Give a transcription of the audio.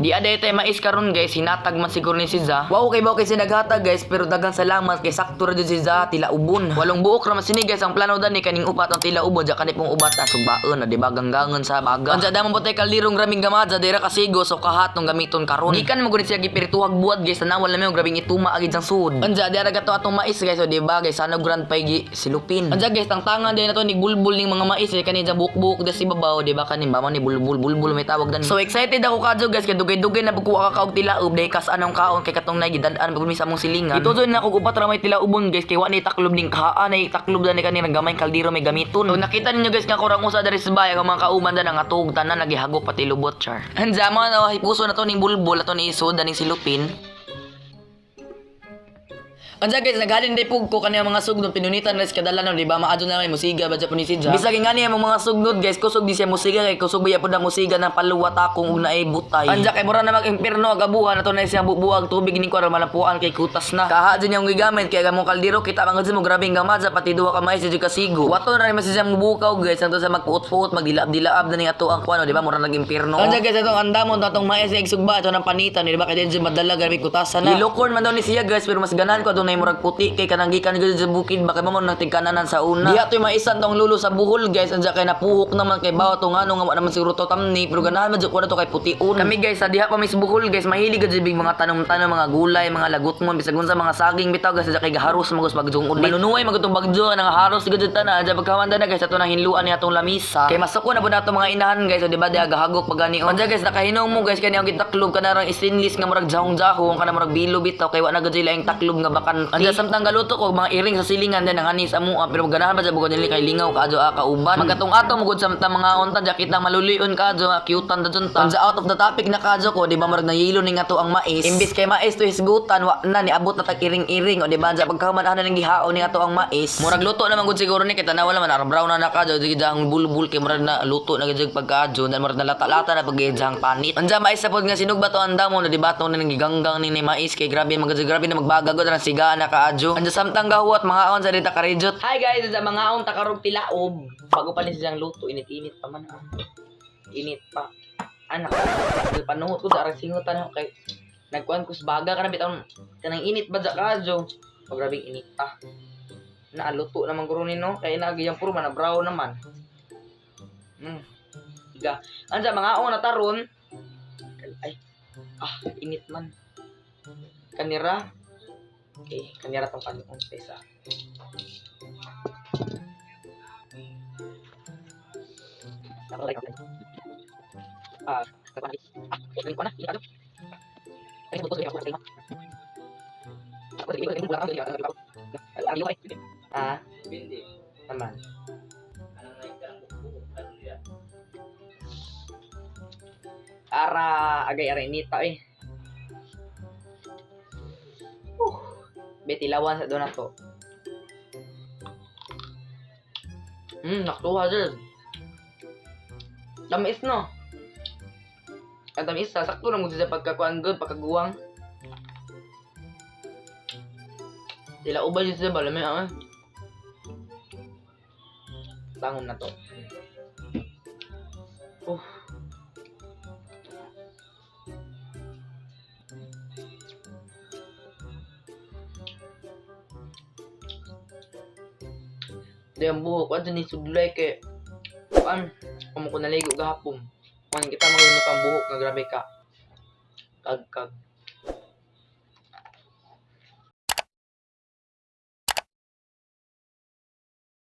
Di aday tay mais karon, guys, hinatag man siguro ni si Za. Wow kay ba kay sinaghatag, guys, pero daghang salamat kay sakto ra jud si Za tilaubon. Walong buok ra man sini, guys, ang plano dani kaning upat ang tilaubon ja kani pong ubat na sugbaon na, di ba, ganggangon sa baga. Anja damo po tay kaldirong grabing gamadja dira kasigo so kahat nung gamiton karon. Gikan mo gud siya gipirituhag buhat, guys, tanawan lang mo grabing ituma agid sang sud. Anja dira gato atong mais, guys, so di ba, guys, sana grand pay gi silupin. Anja, guys, tangtangan din na to ni bulbul ning mga mais eh, kani dyan bukbuk des ibabaw, di ba, kani ba man ni bulbul bulbul may tawag dan. So excited ako kadyo, guys, kay dugay-dugay na pagkuha ka og tilaob dahil kas anong kaon kay katong nagidad-an pag sa among silingan. Ito jud na ako upat ra may tilaobon, guys, kay wa ni taklob ning kahaan ay taklob dan ni kani gamay kaldero may gamiton. So nakita ninyo, guys, nga kurang usa diri sa bahay ang mga kauban dan ang atog tanan nagihagok pati lubot char. Anja mo no hipuso na to ning bulbul ato ni isod ning silupin. Anja, guys, naghalin day pug ko kaniya mga sugnod pinunitan res kadala no, di ba? Maadyo na may musiga ba po ni sidya. Bisag nga niya mga sugnod, guys, kusog di siya musiga kay kusog ba pud ang musiga ng paluwat akong ug naay butay. Anja kay mura na mag-impierno agabuhan ato na siya bubuag tubig ning kuan malapuan kay kutas na. Kaha dyan yung gigamit kay gamong kaldero kita mga mo grabing gamadja pati duha ka mais di kasigo. Wato na rin siya mubukaw, guys, anto sa magpuot-puot magdilaab-dilaab na ning ato ang kuan, di ba, mura nag-impierno. Anja, guys, atong andamon atong mais ig sugba ato ng panitan, di ba, kay di madala grabe kutasan na. Gilokon man daw ni siya, guys, pero mas ganahan ko adunay murag puti kay kanang gikan gud sa bukid baka mo nang tigkananan sa una. Diha to'y maisan tong lulo sa buhol, guys, anja kay napuhok naman kay bawa to ngano nga wa naman siguro to tamni pero ganahan man jud ko na to kay putiun. Kami, guys, sa diha pa may sa buhol, guys, mahilig gud big mga tanom-tanom, mga gulay, mga lagot mo bisag unsa, mga saging bitaw, guys, anja kay gaharos magos bagjong ulit. Manunuay magutong bagjo nang haros gud tanan. Anja pagkawanda na, guys, ato nang hinluan ni atong lamisa kay masuko na pud nato mga inahan, guys, so di ba diha gahagok pagani. Anja, guys, nakahinong mo, guys, kani ang gitaklob kanarang stainless nga murag jahong-jahong kana murag bilo bitaw kay wa na gud sila yung taklob nga bakante. Anja samtang galuto ko mga iring sa silingan din ang anis amo pero ganahan ba sa bugod nila kay lingaw kaadyo a kauban. Magkatong ato mo gud samtang mga unta ja kitang malulion kaadyo nga cute-an ta ta. Anja out of the topic na kaadyo ko, di ba murag nayilo ning ato ang mais. Imbis kay mais to hisgutan wa na niabot na tag iring-iring o di ba anja pagkahuman ana ning gihaon ning ato ang mais. Murag luto naman gud siguro ni kay tanawa naman ara brown na na kaadyo di ang bulbul kay murag na luto na gud pagkaadyo dan murag nalata-lata na pag panit. Anja mais sa pod nga sinugba to andamo na di ba to ning giganggang ni mais kay grabe man gud grabe na magbaga gud ang siga na kaadyo. Anja samtang gahuwat mga aon sa dita karijot. Hi guys, sa mga aon takarog tilaob. Bago pa ni siyang luto, init-init pa man. Init pa. Anak, panuhot ko sa arang singutan ako kay nagkuan ko sa baga kana bitaw kanang init ba sa kaadyo. Pag grabing init pa. Naaluto naman guro nino kay nagiyang puro man na brown naman. Iga. Anja mga aon na taron. Ay. Ah, init man. Kanira. Okay, kanira tong kanuong pesa. Ah, ah, naman. Ara, agay ara inita eh. Betilawan sa doon na to. Naktuha dyan. Tamis no. Ang tamis sa sakto na mo siya pagkakuan good, pagkaguwang. Tila ubay siya ba lami ah. Bangon na to. Oh. Di ang buhok, ano ni sudlay kay kuan, kamo ko naligo gahapon. Kuan kita magano ang buhok nga grabe ka. Kag kag.